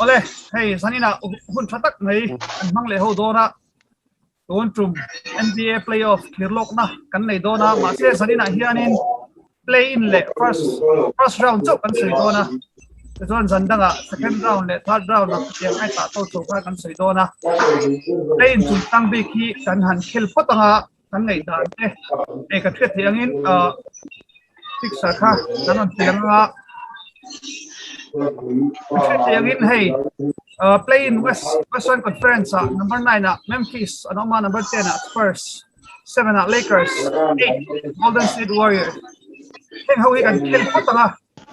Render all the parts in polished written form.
Awle, hei zaninah hun tha tak mai kan hmang leh ho dawn a, tun tum NBA playoff thlir lawkna kan nei dawn a, mahse zaninah hianin play-in leh first first round chauh kan sawi dawn a, tichuan zan dangah second round leh third round ang tiang ai tah tawh chho kha kan sawi dawn a, play-in chungchang bik hi kan han khel phawt anga kan ngaihdan te hei ka hriat theih angin ah picture kha kan rawn ti ang a ka hriat theih angin hei ah play in west western conference ah number 9 ah Memphis an awm a number 10 ah Spurs 7 ah Lakers 8 Golden State Warriors heng ho hi kan khel phawt ang a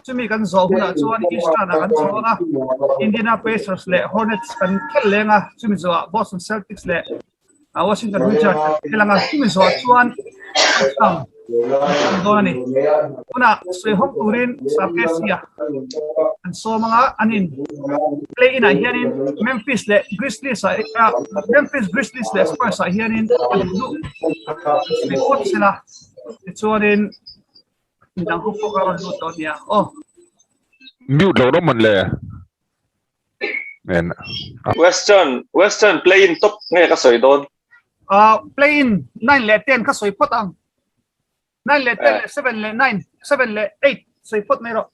chumi kan zawh hunah chuan Eastern ah kan chho ang a Indiana Pacers leh Hornets kan khel leng a chumi zawhah Boston Celtics leh a Washington Wizards helanga chumi zawh chuan touchdown an dawn a ni. Tunah sawi hawk turin Sarkesia an sawm anga an in play in ah hianin Memphis leh Grizzlies ah Memphis Grizzlies leh Spurs ah hianin an duh sawi phawt sela tichuanin midang ho pawh ka rawn lut dawn nia aw. Mute lo rawh man le. Men. Western Western play in top nge ka sawi dawn. Uh, play in 9 leh 10 ka sawi phawt ang. 9 leh 10 leh 7 leh 9, 7 leh 8 sawi phawt mai rawh.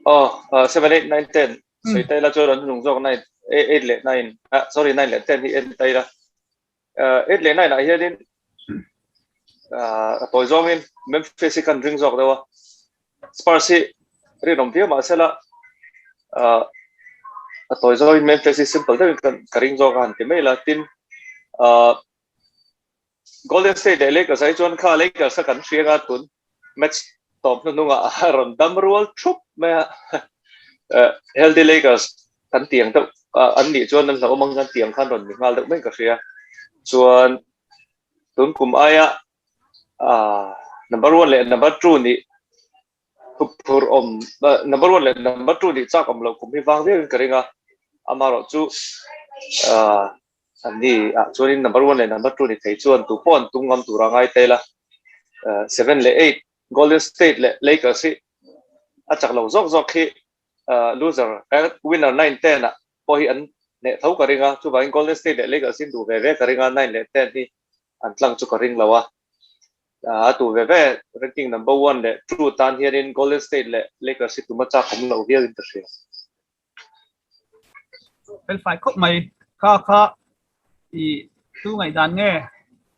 Oh, 7 8 9 10 sawi tai la chuan an hnung zawk 9 8 leh 9 ah sorry 9 leh 10 hi en tai la. 8 leh 9 ah hianin a tawi zawngin Memphis hi kan ring zawk deuh a. Spurs hi rinawm viau mahsela a tawi zawngin Memphis hi simple deuhin kan ka ring zawk a han ti mai la. Tin, Golden State leh Lakers ah hi chuan kha Lakers kha kan hria nga tun match tawp hnuhnungah a rawn dam rual thup mai a. Healthy Lakers kan tiang deuh an nih chuan an hlauhawm ang kan tiang khan rawn ni nghal deuh mai ka hria. Chuan tun kum aia number 1 leh number 2 nih huphurh awm number 1 leh number 2 nih chak awm loh kum hi vang viauin ka ring a. Amaherawh chu an ni ah chuanin number 1 leh number 2 ni thei chuan tu pawh an tum ngam tur a ngai tel a. 7 leh 8 Golden State leh Lakers hi a chak lo zawk zawk hi loser winner 9 10 ah pawh hi an hneh tho ka ring a, chuvangin Golden State leh Lakers in duh ve ve ka ring a, 9 leh 10 hi an tlang chu ka ring lo a. A tu ve ve ranking number 1 leh 2 tan hianin Golden State leh Lakers hi tuma chak awm lo viauin ka hria. Felfai khawp mai kha kha i tu ngaihdan nge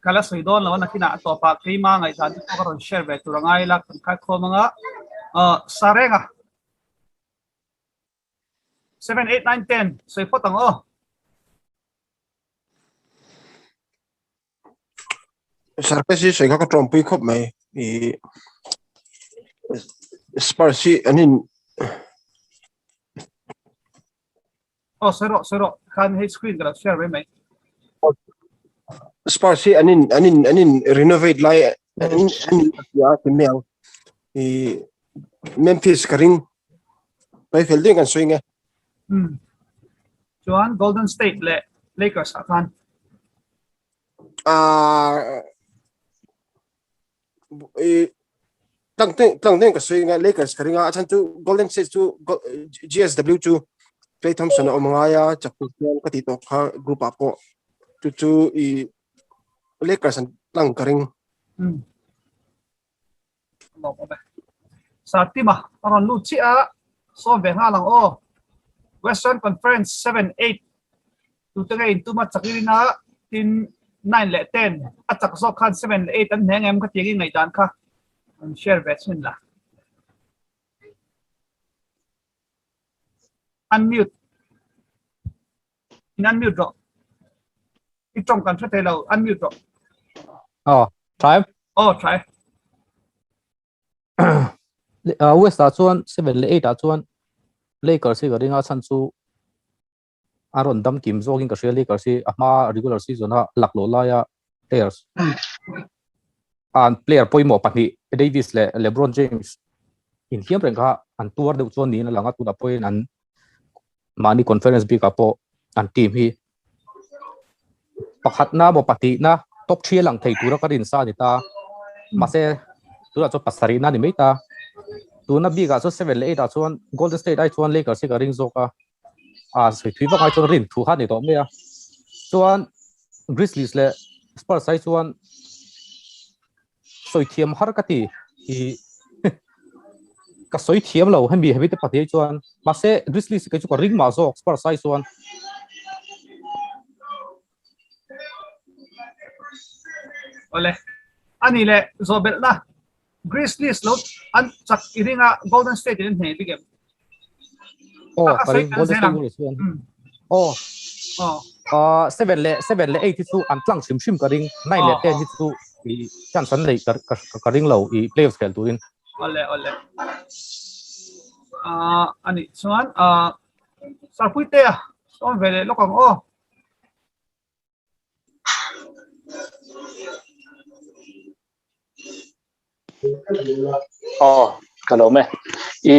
ka la sawi dawn lo a nakinah a tawpah keima ngaihdan te pawh ka rawn share ve tur a ngai la kan khai khawm anga Sarenga 7 8 9 10 sawi phawt ang aw. Sarpes hi sawi kha ka tawmpui khawp mai i Spurs hi an in Oh sawi rawh sawi rawh khan hei screen ka lo share ve mai. Spurs hi an in an in an in renovate lai an in an in a ti mai ang i Memphis ka ring mai fel ding kan sawi nge. Chuan Golden State leh Lakers ah khan. Ah i tlang teng tlang teng ka sawi nga Lakers ka ringa a chhan chu Golden State chu GSW chu Klay Thompson a awm ngai a chak tur chuan ka ti tawh kha group ah pawh chu chu i Lakers an tlang ka ring. Sartima a rawn lut chiah a, sawm ve nghal ang aw. Western Conference 7, 8 tute nge intum a chak irin a, tin 9 leh 10 a chak zawk khan 7 leh 8 an hneng em ka ti ang i ngaihdan kha an share ve chhin la. Unmute. In unmute rawh. I tawng kan hre thei lo, unmute rawh. Oh, try. Oh, try. West ah chuan 7 leh 8 ah chuan Lakers hi ka ring a chhan chu a rawn dam kim zawkin ka hria Lakers hi a hma regular season a lak loh laia players an player pawimawh pahnih Davis leh LeBron James inhliam reng kha an tuar deuh chuan niin a lang a tunah pawhin an mahni conference bikah pawh an team hi pakhatna maw pahnihna top 3 lang thei tura ka rin sa a ni ta mahse tunah chuan pasarihna a ni mai ta. Tuna bik ah chuan 7 leh 8 ah chuan Golden State ai chuan Lakers hi ka ring zawk a. A sawi thui vak ai chuan rin thu kha ni tawh mai a. Chuan Grizzlies leh Spurs ai chuan sawi thiam har ka ti i ka sawi thiam lo hemi hemi te pahnih chuan mahse Grizzlies kei chu ka ring mah zawk Spurs ai chuan. Ole ani le zawhbelhna Grizzlies lo an chak i ringa Golden State in hneh bik em? Oh, ka ring Golden State Warriors chuan. Oh. Oh. 7 leh 7 leh 8 hi chu an tlang hrim hrim ka ring. 9 leh 10 hi chu i chance an nei ka ka ring lo i playoffs khel turin. Ole ole. Ah ani chuan ah Sarpuitea sawm ve leh lawk ang aw. Aw, ka lo me. I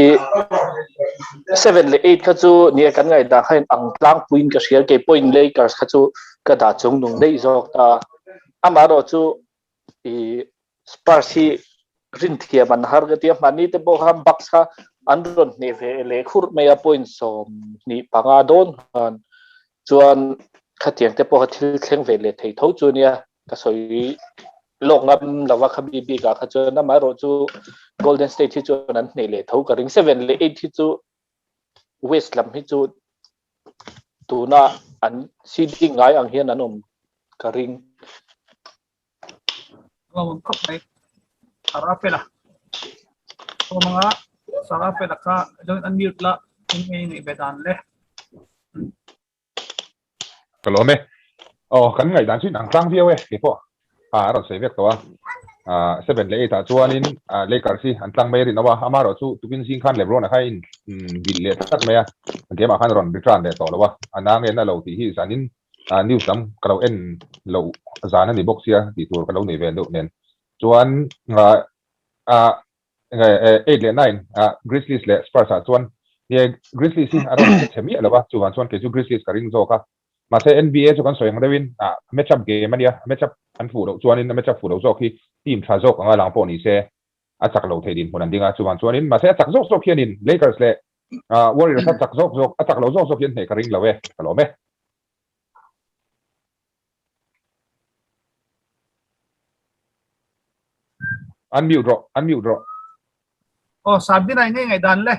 7 leh 8 kha chu ni kan ngai da khain ang tlang puin ka hria ke point Lakers kha chu ka da chung nung dei zawk ta. Ama ro chu i Spurs hi rin thiam an har ka tia hmani te pawh kha Bucks kha an rawn hneh ve leh khur mai a point 25 dawn khan chuan khatiang te pawh kha thil thleng ve leh thei tho chu nia ka sawi lawk ngam lova kha bi bik ah kha chuan amaherawh chu Golden State hi chuan an hneh leh tho ka ring 7 leh 8 hi chu West lam hi chu tuna an seeding ngai ang hian an awm ka ring. Lawm khawp mai. Sarapela. Sawmanga Sarapela kha join unmute la in ngei ngei ve dan le. Ka lawm e. Aw kan ngaih dan chu inang tlang viau e kei pawh. A a rawn sawi vek tawh a. 7 leh 8 ah chuanin Lakers hi an tlang mai a rinawm a. Amaherawh chu tukin zing khan LeBron a kha in bilh leh tlat mai a. Game ah khan rawn return leh tawh lo a. A na nge na lo tih hi zanin news lam ka lo en loh zan a ni bawk sia tih tur ka lo nei ve deuh nen chuan 8 leh 9 Grizzlies leh Spurs ah chuan nie Grizzlies hi a rawn che chhe miah lo a chuvang chuan kei chu Grizzlies ka ring zawk a mahse NBA chu kan sawi ang deuhin match up game a nia match up an fuh loh chuanin a match up fuh loh zawk hi team tha zawk anga lang pawh ni se a chak lo thei dinhmun an ding a chuvang chuanin mahse a chak zawk zawk hianin Lakers leh Warriors a chak zawk zawk a chak lo zawk zawk hian hneh ka ring lo e ka lawm e. Unmute rawh, unmute rawh. Aw, Sardina i ngei ngaih dan le.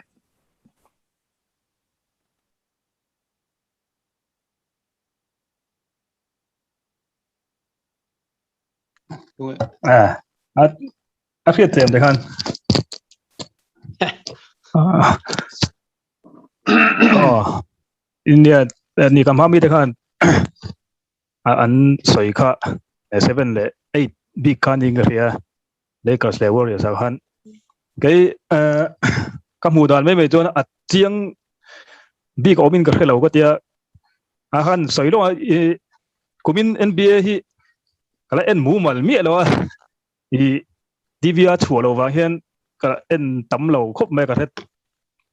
À, a a hriat tlem te khan. Oh, India ni kam hami te khan an sawi kha 7 leh 8 bik khan in ka hria Lakers leh Warriors ah khan kei ka hmuh dan mai mai chuan a chiang bik awmin ka hrelo ka tia a khan sawi lo kumin NBA hi kala en mumal miah lo a i DVR chhuah lo vang hian ka en tam lo khawp mai ka hre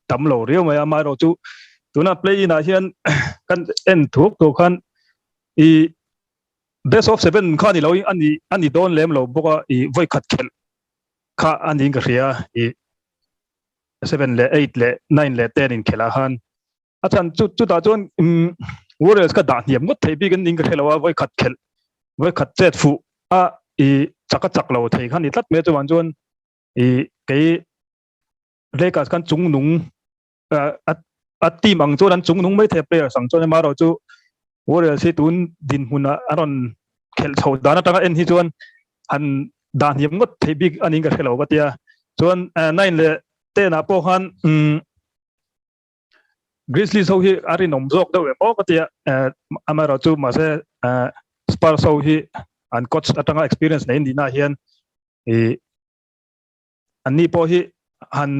tam lo riau mai a amaherawh chu tuna play in ah hian kan en thuak thuak khan i best of seven kha ni lo ani ani dawn lem lo bawk a i vawi khat khelh kha ani in ka hria i seven leh eight leh nine leh ten in khelh ah khan a chhan chu chutah chuan Warriors ka dah hniam ngawt thei bik an ning ka hre lo a vawi khat khelh vawi khat chet fuh a i chak a chak lo thei kha ni tlat mai chuan chuan i kei Lakers khan chung nung a team ang chuan an chung nung mai thei players ang chuan emarawh chu Warriors hi tun dinhmun a rawn khelh chho dan atanga en hi chuan han dah hniam ngawt thei bik anin ka hre lo ka tia chuan 9 leh 10 ah pawh khan Grizzlies ho hi a rinawm zawk deuh em aw ka tia amaherawh chu mahse Spurs ho hi an coach atanga experience nei nihna hian i anni pawh hi han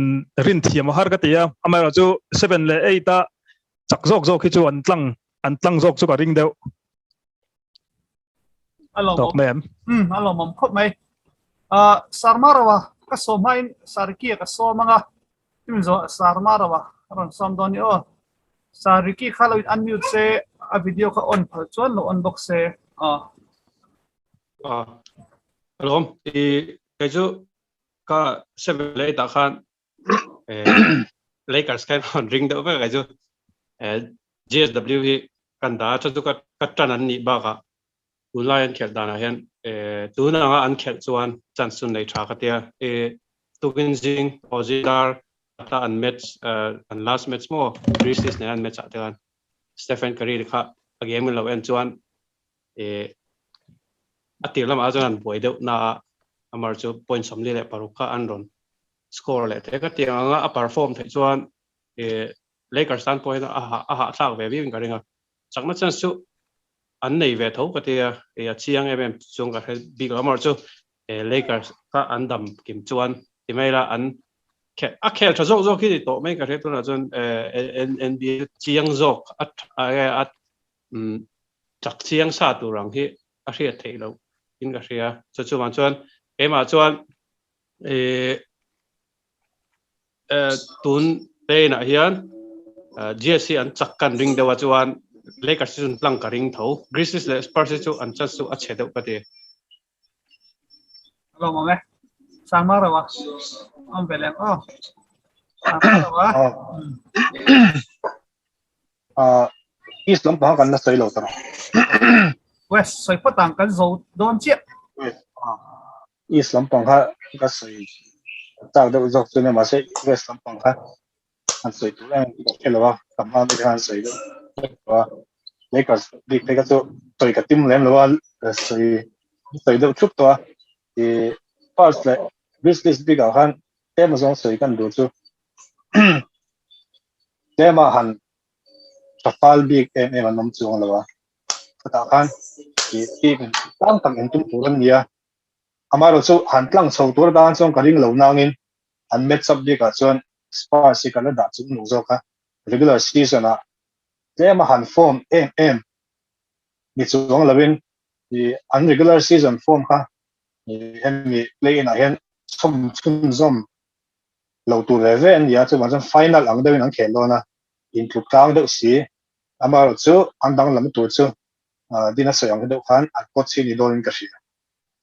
rin thiam a har ka ti a amaherawh chu 7 leh 8 a chak zawk zawk hi chu an tlang an tlang zawk chu ka ring deuh tawk mai em a lawmawm khawp mai Sarmarawa ka sawm hmain Sarikia ka sawm anga Tin zawh Sarmarawa a rawn sawm dawn ni aw. Sariki kha lo in unmute se a video kha on phal chuan lo on bawk se aw. Alawm i kei chu ka 7 leh 8 ah khan Lakers khan rawn ring deuh vek a chu GSW hi kan dah a chu chu ka tan an nih bakah tunlai an khelh danah hian tun anga an khelh chuan chance chu nei tha ka tia tukin zing Aussie dar ta an match an last match maw Grizzlies nen an match ah te khan Stephen Curry kha a game lo en chuan a tir lamah chuan an buai deuh na a amar chu point 46 kha an rawn score leh te ka tiang anga a perform theih chuan Lakers tan pawh hian a a hahthlak ve viau in ka ring a chakna chance chu an nei ve tho ka tia e a chiang em em chuan ka hre bik lo amar chu Lakers kha an dam kim chuan ti mai la an a khel tha zawk zawk hi ni tawh mai ka hre tunah chuan NBA chiang zawk a a chak chiang sa tur ang hi a hriat theih loh in ka hria chu chuvang chuan keimah chuan tun play-in ah hian GSC an chak kan ring deuh a chuan Lakers hi chu an tlang ka ring tho Grizzlies leh Spurs hi chu an chance chu a chhe deuh ka ti. Alo mawm e. Sangma ro a. Awm ve lem aw. Sangma ro a. East lampang kan la sawi lo ta rawh. West sawi phawt ang kan zo dawn chiah. East lampang kha ka sawi chak deuh zawk chu nia mahse West lampang kha an sawi tur em ka hre lo a ka hma te khan sawi deuh vek tawh a Lakers bik te kha chu sawi ka tim lem lo a sawi sawi deuh thup tawh a i Spurs leh Grizzlies bikah khan tlem azawng sawi kan duh chu tlema han tha fal bik em em an awm chuang lo a chutah khan i team tlang tak in tum tur an ni a amaherawh chu han tlang chho tur atan chuan ka ring lo nangin an match up bikah chuan Spurs hi ka la dah chung lo zawk a regular season ah tlema han form em em ni chuang lovin i an regular season form kha hemi play in ah hian chhawm chhunzawm lo tur ve ve an ni a, chuvang chuan final ang deuhin an khel dawn a, intluk tlang deuh si. Amaherawh chu an danglam tur chu Dina sawi ang deuh khan an coach hi ni dawnin ka hria.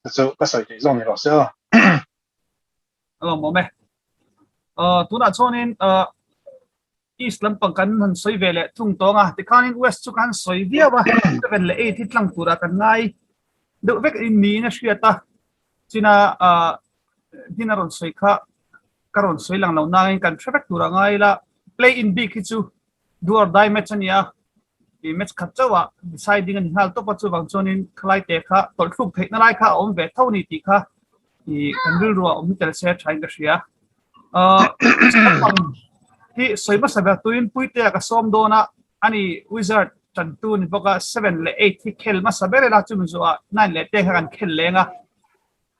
Chu chu ka sawi theih zawng ni rawh se aw. A lawmawm e. Tunah chuanin East lampang kan han sawi ve leh thung tawng a, tikhanin West chu kan sawi viau a, 7 leh 8 hi tlang turah kan ngai deuh vek niin a hriat a. China Din a rawn sawi kha ka rawn sawi lang lo nangin kan hre vek tur a ngai ila play in bik hi chu do or die match a ni a, i match khat chauh ah deciding a ni nghal tawp a, chuvang chuanin khalai te kha tawlh thluk theihna lai kha a awm ve tho a ni tih kha i kan rilru ah awm tel se tha in ka hria. Hi sawi hmasa ber tuin Puitea ka sawm dawn a, ani Wizard tantu ni bawk a, 7 leh 8 hi khel hmasa ber ila chumi zawhah 9 leh 10 kha kan khel leng a.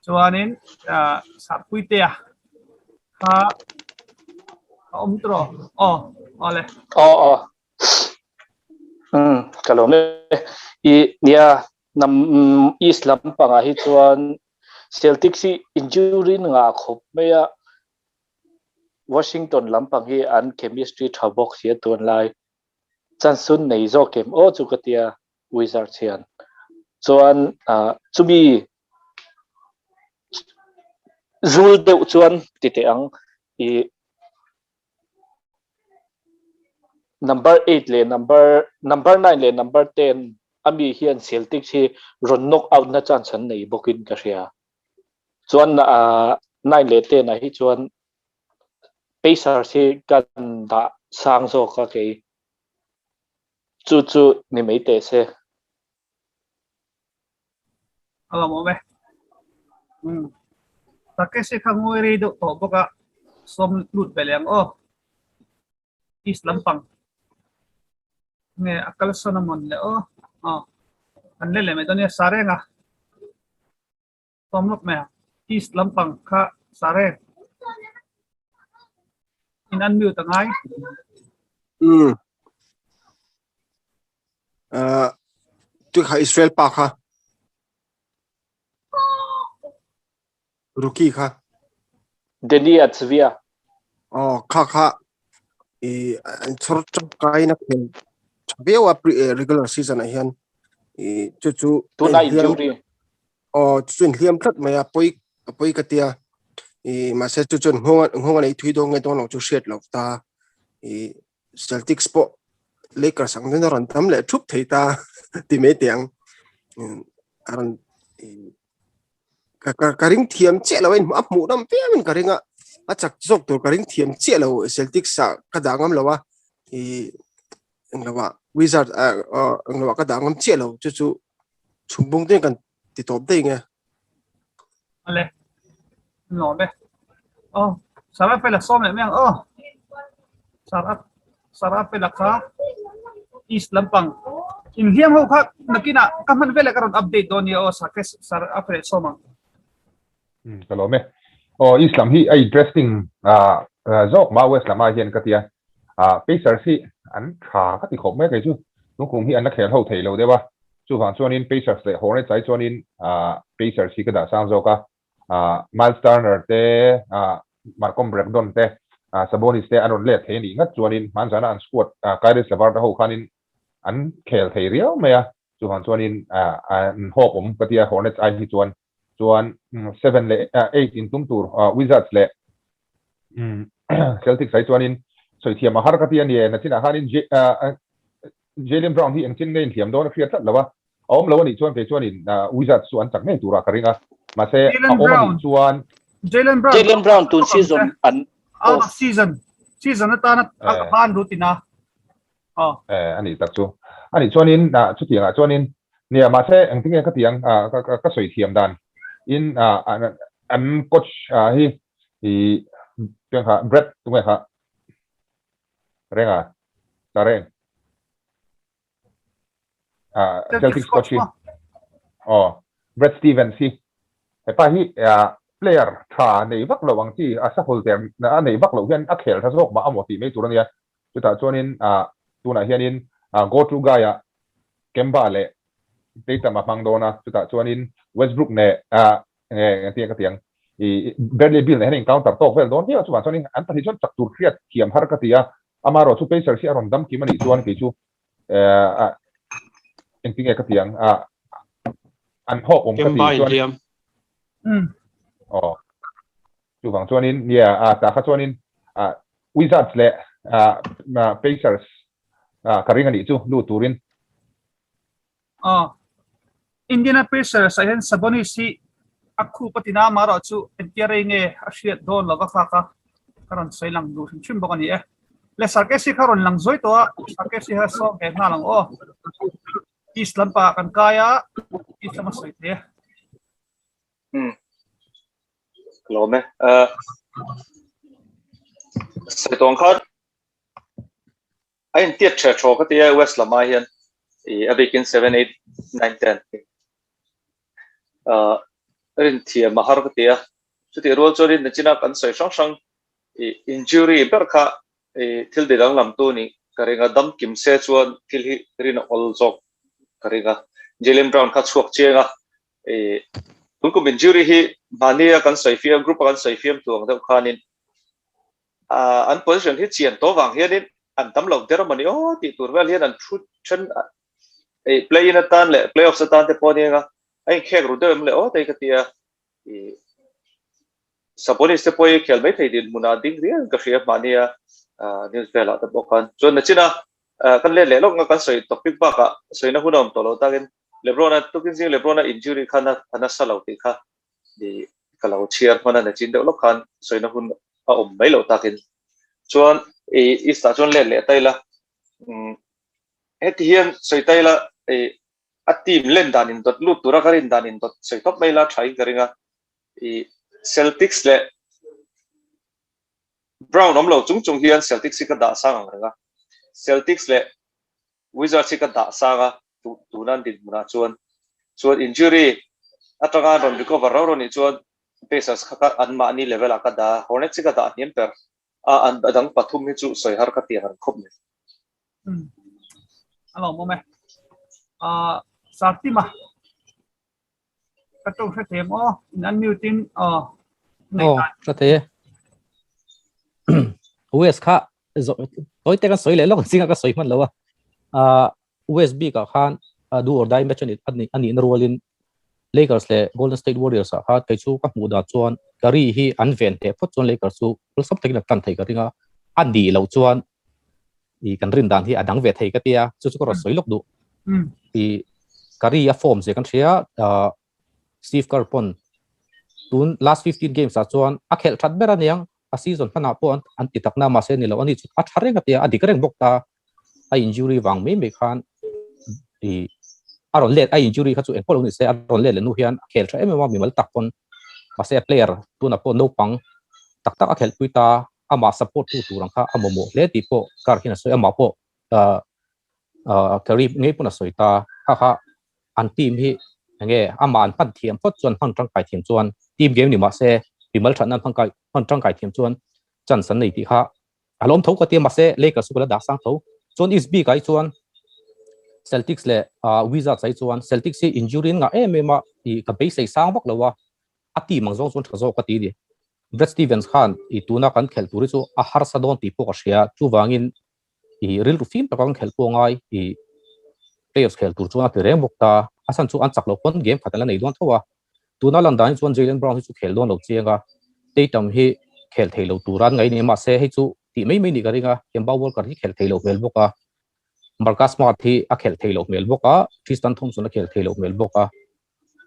Chuanin Sarpuitea kha a awm tawh aw aw le. Aw aw. Ka lawm e. I nia nam East lampangah hi chuan Celtics hi injury ngah khawp mai a. Washington lampang hi an chemistry tha bawk sia tunlai. Chance nei zawk em aw chu ka tia. Wizards hian chuan chumi zul deuh chuan ti teh ang i number 8 leh number number 9 leh number 10 ami hian Celtics hi rawn knock out na chance an nei bawkin ka hria chuan 9 leh 10 ah hi chuan Pacers hi kan dah sang zawk a kei Chu chu ni mai teh se. A lawmawm e. Um. Takeshi kha ngawi rei deuh tawh bawk a, sawm lut ve leh ang aw. East lampang. Nge a kalsawn a mawn le aw. Aw. Kan le leh mai dawn nia sa reng a. Sawm lawk mai ang. East lampang kha sa reng. In unmute a ngai. Um. Uh, tu kha Israel pa kha. Rookie kha. Deni Atzvia. Oh, kha kha i an chhor tangkai na khel viau a regular season ah hian i chu chu tuna injury oh chu in hliam tlat mai a poi poi ka tia. I mahse chu chuan nghawng nghawng a nei thui dawn nge dawn lo chu hriat loh ta. I Celtics pawh Lakers ang ten a rawn tam leh thup thei ta ti mai teh ang. A rawn ka ka ka ring thiam chiah lo a a hmuh nawm viau in ka ring a a chak zawk tur ka ring thiam chiah lo Celtics ah ka dah ngam lo a i englo ah Wizard ah englo ah ka dah ngam chiah lo chu chu chhum bung te kan ti tawp daih nge. Ale nuam e oh Sarah fela sawm leh mai ang aw Sarah Sarah fela kha East lampang inhliam ho kha nakinah ka hman veleh ka rawn update dawn nia aw Sarah Sarah fela sawm ang. Ka lawm e. Aw East lam hi a interesting zawk mah West lamah hian ka tia. Pacers hi an tha ka ti khawp mai kei chu. Tungkum hi an la khel ho thei lo deuh a. Chuvang chuanin Pacers leh Hornets ai chuanin Pacers hi ka dah sang zawk a. Myles Turner te, Malcolm Brogdon te, Sabonis te an rawn let thei a nih ngat chuanin hmanzana an squad Kyrus LeVert ho khanin an khel thei riau mai a. Chuvang chuanin an hawk awm ka tia Hornets ai hi chuan. Chuan 7 leh 8 in tum tur Wizards leh Celtics ai chuanin sawi thiam a har ka ti a ni e. Nachinah khanin Jaylen Brown hi engtin nge inthiam dawn a hriat tlat lo a, a awm lo a nih chuan kei chuanin Wizards chu an chak ngei turah ka ring a, mahse a awm a nih chuan Jaylen Brown Jaylen Brown tun season an out of season season atana a ban rutin a. Aw. Eh, a nih tak chu. A nih chuanin, ah, chutiangah chuanin, nia, mahse, engtin nge ka ti ang, ah, ka, ka, ka sawi thiam dan in, ah, an, an coach, ah, hi, i, piang kha, Brett, tunge kha, Renga, ta reng. Ah, Celtics coach hi. Aw, Brad Stevens hi. Hepa hi, ah, player tha nei vak lo ang chi, a sahul ter a nei vak lo hian a khel tha zawk mah amaw tih mai tur a nia. Chutah chuanin tunah hianin go to guy ah Kemba leh Tatum a hmang dawn a, chutah chuanin Westbrook neh nge engtin ka ti ang i Bradley Beal neh hian encounter tawk vel dawn viau a, chuvang chuanin an pahnih chuan chak tur hriat thiam har ka ti a, amaherawhchu Pacers hi a rawn dam kim a nih chuan kei chu engtin nge ka ti ang an hawk awm ka ti chuan aw. Chuvang chuanin nia a tah kha chuanin Wizards leh Pacers ka ring a nih chu lut turin. Aw. Indiana Pacers ah hian Sabonis hi a khup a tina amaherawh chu engtia rei nge a hriat dawn lova kha kha ka rawn sawi lang duh hrim hrim bawk a ni e. Le Sarkesi kha rawn lang zuai tawh a, Sarkesi kha sawm ve nghal ang aw. East lampah kan kai a, East lam a sawi thei e. Hmm. Lawm e. Sawi khan a intiat tha thaw ka ti a West lamah hian i a bikin 7 8 9 10 rin thiam a har ka ti a chuti rual chuanin nachina kan sawi hrang hrang i injury ber kha i thil ti danglam tu ni ka ring a dam kim se chuan thil hi rin a awl zawk ka ring a Jaylen Brown kha chhuak chiang a I tun kum injury hi mahnia kan sawi fiam group a kan sawi fiam tu ang deuh khanin an position hi chian tawh vang hianin an tam lo der amawni aw tih tur vel hian an thu then ei play in atan leh playoffs atan te pawh ania a inkhek ru deuh em le aw te ka tia i Sabonis te pawh hi khel mai thei dinhmunah ding riau in ka hria mahnia news velah te pawh khan chuan nachina kan let leh lawk nga kan sawi topic bakah sawina hun a awm tawh lo takin Lebron-a tukin zing Lebron-a injury kha na a nasa lo tih kha i ka lo chhiar hman a ni chin deuh lawk khan sawina hun a awm mai loh takin chuan i East-ah chuan let leh ta ila umm heti hian sawi ta ila i a team len dan indawt lut tura ka rin dan indawt sawi tawp mai ila tha in ka ring a i Celtics leh Brown awm lo chung chung hian Celtics hi ka dah sang ang reng a Celtics leh Wizards hi ka dah sang a, tuna an dinhmunah chuan chuan injury atanga an rawn recover rau rau nih chuan Pacers kha ka anmahni level ah ka dah a, Hornets hi ka dah hniam ber a, an a dang pathum hi chu sawi har ka ti ang khawp mai. Umm a lawmawm e. Ahh Sartima ka to hre thei em aw in unmute in aw Aw hre thei e. West kha tawi te kan sawi leh lawk zinga ka sawi hman lo a. Ah West bik ah khan do or die match ani ani ani na rualin Lakers leh Golden State Warriors ah kha kei chu ka hmuh dan chuan. Curry hi an ven teh phawt chuan Lakers chu awlsam takin an tan thei ka ring a, a nih loh chuan i kan rin dan hi a dang ve thei ka tia, chu chu ka rawn sawi lawk duh. I Curry a form zia kan hria, Steve Kerr pawn tun last 15 games ah chuan a khelh that ber aniang, a season hmanah pawh an ti takna mahse ni lo ani chu a tha reng a tia, a dik reng bawk ta. A injury vang mai mai khan i a rawn let a injury kha chu engpawh lo ni se a rawn let leh hnu hian a khel tha em em a mimal tak pawn mahse a player tunah pawh naupang tak tak a khelhpui ta amah support tu tur ang kha a mamawh hle tih pawh kar hian a sawi amah pawh ah ah Curry ngei pawn a sawi ta kha kha an team hi enge amah an hman thiam phawt chuan hman tangkai thiam chuan team game ni mahse mimal thatna an hman kai hman tangkai thiam chuan chance an nei tih kha A lawm tho ka ti a, mahse Lakers chu ka la dah sang tho. Chuan East bik ah hi chuan Celtics leh Wizards ah hi chuan Celtics hi injury an ngah em em a, ih ka beisei sang vak lo a, a team ang zawng chuan tha zawk ka ti a ni. Brad Stevens khan ih tuna kan khelh tur hi chu a harsa dawn tih pawh ka hria, chuvangin ih rilru fim taka kan khelh pawh ngai ih playoffs khel tur chuan a ti reng bawk ta. A chhan chu an chak loh pawn game khat an la nei dawn tho a, Tuna lan dan hi chuan Jaylen Brown hi chu khel dawn lo chiang a, Tatum hi khel thei lo tura an ngaih ni mahse hei chu tih mai mai nih ka ring a, Kemba Walker hi khel thei lo hmel bawk a, Marcus Smart hi a khel thei lo hmel bawk a, Tristan Thompson a khel thei lo hmel bawk a.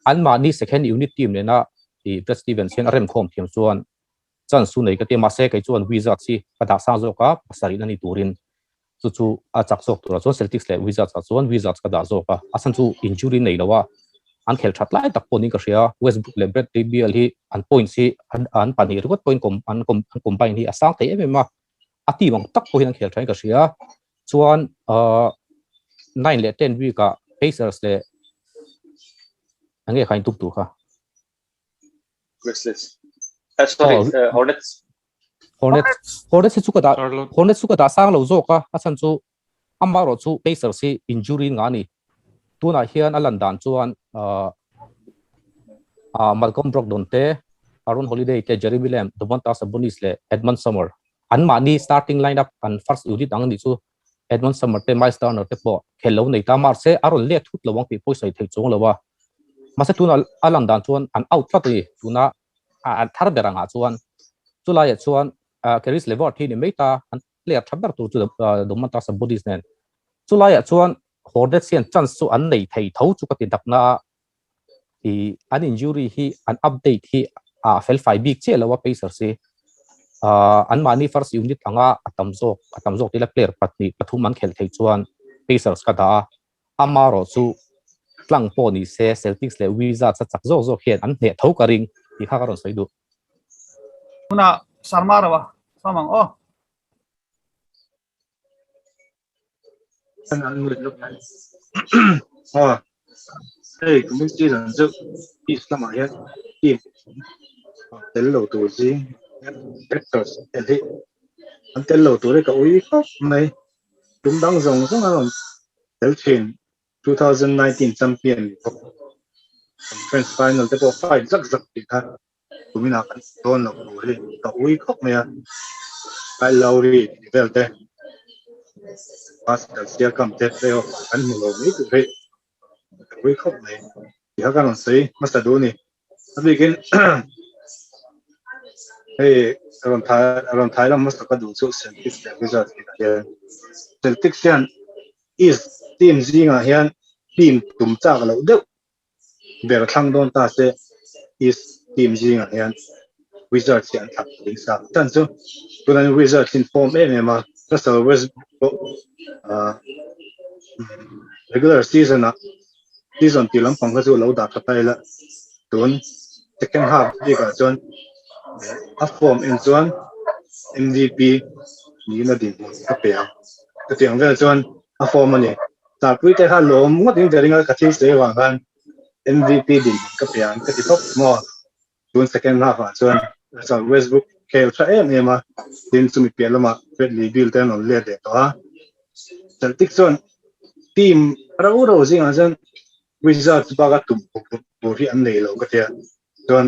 Anmahni second unit team nena i Brad Stevens hian a remkhawm thiam chuan chance chu nei ka ti a, mahse kei chuan Wizards hi ka dah sang zawk a, pasarih na ni turin chu chu a chak zawk turah chuan Celtics leh Wizards ah chuan Wizards ka dah zawk a, a chhan chu injury nei lo a, an khel that lai tak pawh niin ka hria, Westbrook leh Bradley Beal hi an points hi an an pahnih ringawt pawhin com an com an combine hi a sang thei em em a, a team ang tak pawhin an khel thain ka hria, chuan ahh nine leh ten week ah Pacers leh enge kha in tum tur kha. Grizzlies. Sorry, oh. Hornets. Hornets. Hornets hi chu ka dah Hornets chu ka dah sang lo zawk a, a chhan chu amah erawh chu Pacers hi injury nga ni. Tunah hian a lan dan chuan Malcolm Brogdon te, Aaron Holiday te, Jeremy Lamb, Domantas Sabonis leh Edmond Summer an mahni starting lineup an first unit ang ni chu Edmond Summer te, Myles Turner te pawh khel lo nei ta mahse a rawn let thut lo ang tih pawh i sawi thei chuang lo a. Mahse tuna a lan dan chuan an out tlat a ni. Tuna an thar ber angah chuan chulaiah chuan Caris LeVert hi ni mai ta an player tha ber tur chu Domantas Sabonis nen. Chulaiah chuan Hornets hian chance chu an nei thei tho chu ka ti dakna a. I an injury hi an update hi a felfai bik chiah lo a Pacers hi. Anmahni first unit anga a tam zawk a tam zawk tila player pahnih pathum an khelh theih chuan Pacers ka dah a. Amarawh chu tlang pawh ni se Celtics leh Wizards a chak zawk zawk hian an hneh tho ka ring tih kha ka rawn sawi duh. Tunah Sharma ro a sawm ang aw. Hei kumin season chu East lamah hian team tel lo tur zing Raptors tel hi an tel lo tur hi ka ui khawp mai. Tum dang zawng zawng an rawn tel thin 2019 champion ni bawk conference final te pawh fight zak zak tih kha Tuminah kan dawn loh tur hi ka ui khawp mai a, Kyle Lowry tih vel te, Pascal Siakam te playoff ah kan hmu lo mai tur hi ka ui khawp mai. Tih kha ka rawn sawi hmasa duh a ni. A bikin hei rawn thai rawn thai lam hmasa ka duh chu Celtics leh Wizards tih ah hian Celtics hian East team zingah hian team tum chak loh deuh ber thlang dawn ta se East team zingah hian Wizards hi an thlak ding sa chan chu tunan Wizards in form em em a Russell Westbrook pawh regular season ah season tih lampang kha chu lo dah tha ta ila tun second half bikah chuan a form en chuan MVP niin a dinhmun ka pe ang chutiang vel chuan a form a ni. Tarpui te kha lawm ngawt in ka ring a, ka thil sawi avang khan MVP din ka pe ang ka ti tawp maw. Tun second half ah chuan Russell Westbrook khel tha em em a, tin chumi piah lamah Bradley Beal te an rawn let leh tawh a. Celtic chuan team ro ro zingah chuan Wizards bak a tum tur hi an nei lo ka tia. Chuan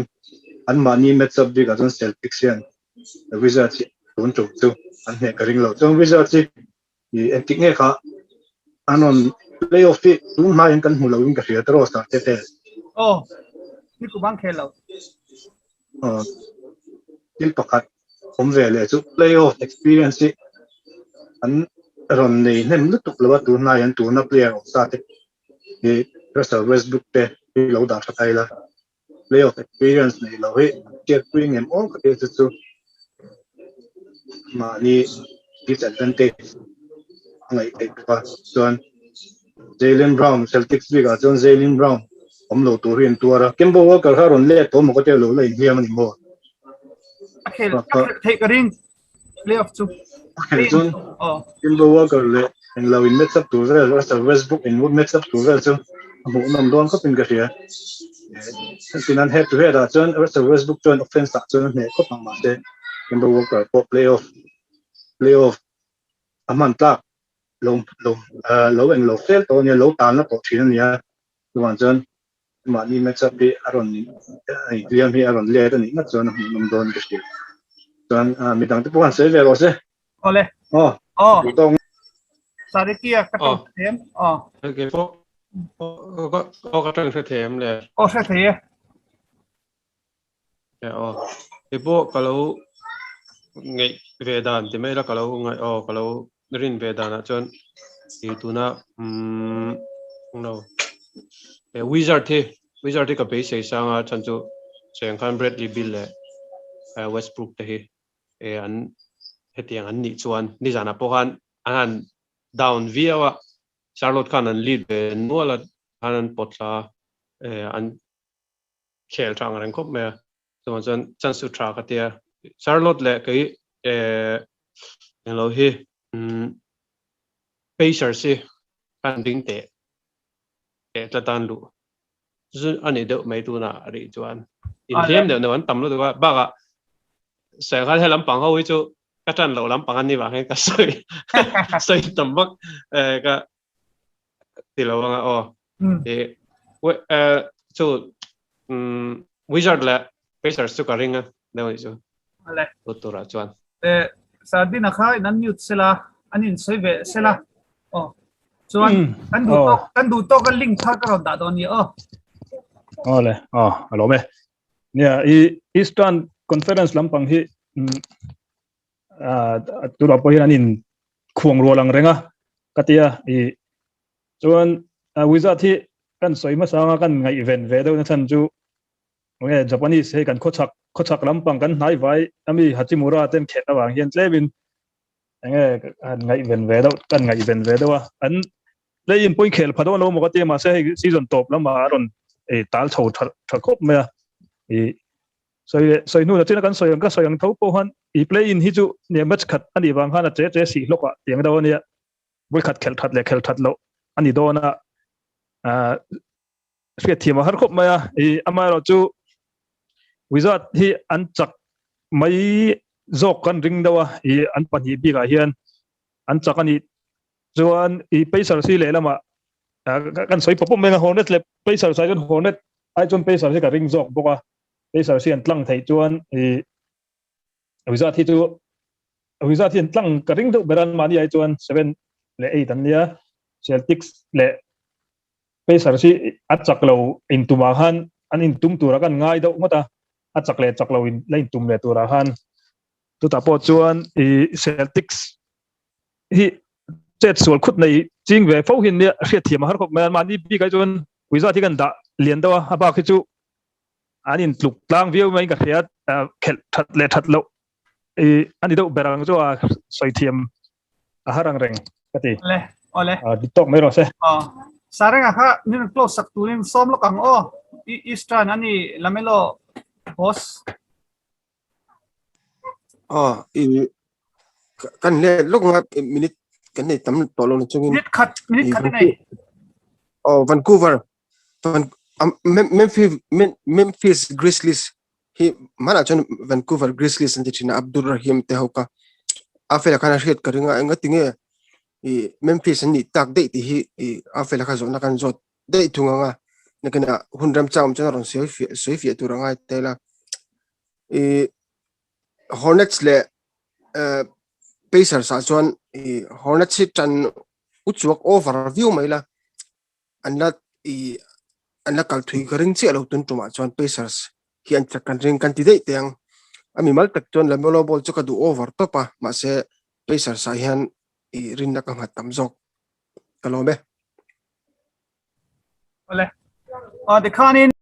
anmahni match up bikah chuan Celtics hian Wizards hi tun tum chu an hneh ka ring lo. Chuan Wizards hi I engtik nge kha an rawn playoff hi tun hma in kan hmu lo in ka hria tiraw sir te te. Aw, ni ku bang khel lo. Aw, Thil pakhat awm ve leh chu playoff experience hi an rawn nei hnem lutuk lo a, tunlai an tuna player awm sa te hi Russell Westbrook te hi lo dah tha thai la, playoff experience nei lo hi an hriatpui ngem aw ka tih chu chu mahni disadvantage a ngaih theih bawk a, chuan Jaylen Brown Celtics bikah chuan Jaylen Brown awm lo tur hi an tuar a, Kemba Walker kha a rawn let tawh maw ka tia lo la inhliam a ni maw? A khel a khelh theih ka ring playoff chu. A khelh chuan Kemba Walker leh englo in match up tur vel Russell Westbrook in match up tur vel chu a hmuhnawm dawn khawpin ka hria. Tin an head to head ah chuan Russell Westbrook chuan offense ah chuan a hneh khawp ang mahse Kemba Walker pawh playoff playoff a hman tlak lo lo lo eng lo fel tawh a nia lo talna tawh thin a nia chuvang chuan mahni match up hi a rawn inhliam hi a rawn let a nih ngat chuan a hmuhnawm dawn ka hria chuan midang te pawh han sawi ve rawh se Awle aw aw Sarikia ka tawng thiam aw ke pawh aw ka tawng hre thiam le aw hre thei e E aw ke pawh ka lo ngaih ve dan ti mai la ka lo ngaih aw ka lo rin ve danah chuan i tuna umm no e wizard hi wizard hi ka beisei sang a chhan chu cheng khan Bradley Beal leh Westbrook te hi e an hetiang an nih chuan nizanah pawh khan an han down viau a Charlotte khan an lead ve nual a khan an pawt thla a an khel tha ang reng khawp mai a chuvang chuan chance chu tha ka tia Charlotte leh kei eh englo hi umm Pacers hi kan ding teh teh tlat a an luh chu a ni deuh mai tunah a rih chuan inhliam deuh deuh an tam lutuk a bakah Saighal he lampang ho hi chu ka tan loh lampang an ni vang hian ka sawi sawi tam vak eh ka ti lo anga aw e chu wizard leh pacers chu ka ring a deuh ni chu ale tura chuan e sardina kha in unmute sela an in soi ve sela aw chuan kan du tok kan du tok a link kha ka rawn dah dawn ni aw ole aw alo me nia i eastern conference lampang hi tunah pawh hian an in khuang rual ang reng a ka tia i chuan wizard hi kan sawi hmasa anga kan ngaihven ve deuh na chhan chu nge Japanese hei kan khawchhak khawchhak lampang kan hnai vai ami Hachimura ten khelh avang hian tlemin enge han ngaihven ve deuh kan ngaihven ve deuh a an play in point khel pha dawn lo maw ka tia mahse hei season tawp lamah a rawn tal chho tha tha khawp mai a i Sawi sawi hnu nachina kan sawi ang ka sawi ang tho pawh khan i play in hi chu nia match khat a nih vang khan a che che sih hlawk ah tiang deuh a nia vawi khat khelh that leh khelh that loh a ni dawn a ah hriat thiam a har khawp mai a i amaherawh chu wizard hi an chak mai zawk kan ring deuh a i an pahnih bikah hian an chak a nih chuan i Pacers hi lehlamah kan sawi pawp pawp mai a Hornets leh Pacers ah chuan Hornet ai chuan Pacers hi ka ring zawk bawk a Pacers hi an tlang theih chuan i Wizard hi chu Wizard hi an tlang ka ring deuh ber a mahni ai chuan 7 leh 8 an nia Celtics leh Pacers hi a chak lo intumah khan an intum tura kan ngai deuh ngawt a a chak leh chak lo in la intum leh turah khan chutah pawh chuan i Celtics hi chet sual khut nei ching ve fo hin nia hriat thiam a har khawp mai an mahni bik ai chuan Wizard hi kan dah lian deuh a a bak hi chu an in tluk tlang viau mai ka hria khelh that leh that loh i ani deuh ber ang chu a sawi thiam a har ang reng ka ti le ole a dik tawk mai rawh se a sarenga kha min close sak turin sawm lawk ang aw eastern ani lamelo boss Aw i kan le lawk nga minute kan nei tam tawh lo na chungin minute khat minute khat nei aw Vancouver Memphis Memphis Grizzlies hi mana chuan Vancouver Grizzlies an ti thin a Abdul Rahim te ho ka a fela khan a hriat ka ringa enga tinge i Memphis an nih tak daih tih hi i a fela kha zawhna kan zawt daih thung anga nakina hun ram chang chuan a rawn sawi fiah sawi fiah tur a ngai tel a i Hornets leh Pacers ah chuan i Hornets hi tan uchuak over viau mai la an la i an la kal thui ka ring chiah lo tun tumah chuan Pacers hi an chak kan ring kan ti daih teh ang. A mimal tak chuan LaMelo Ball chu ka duh over tawp a, mahse Pacers ah hian i rinna ka nghat tam zawk. Ka lawm e. Awle. Tikhanin.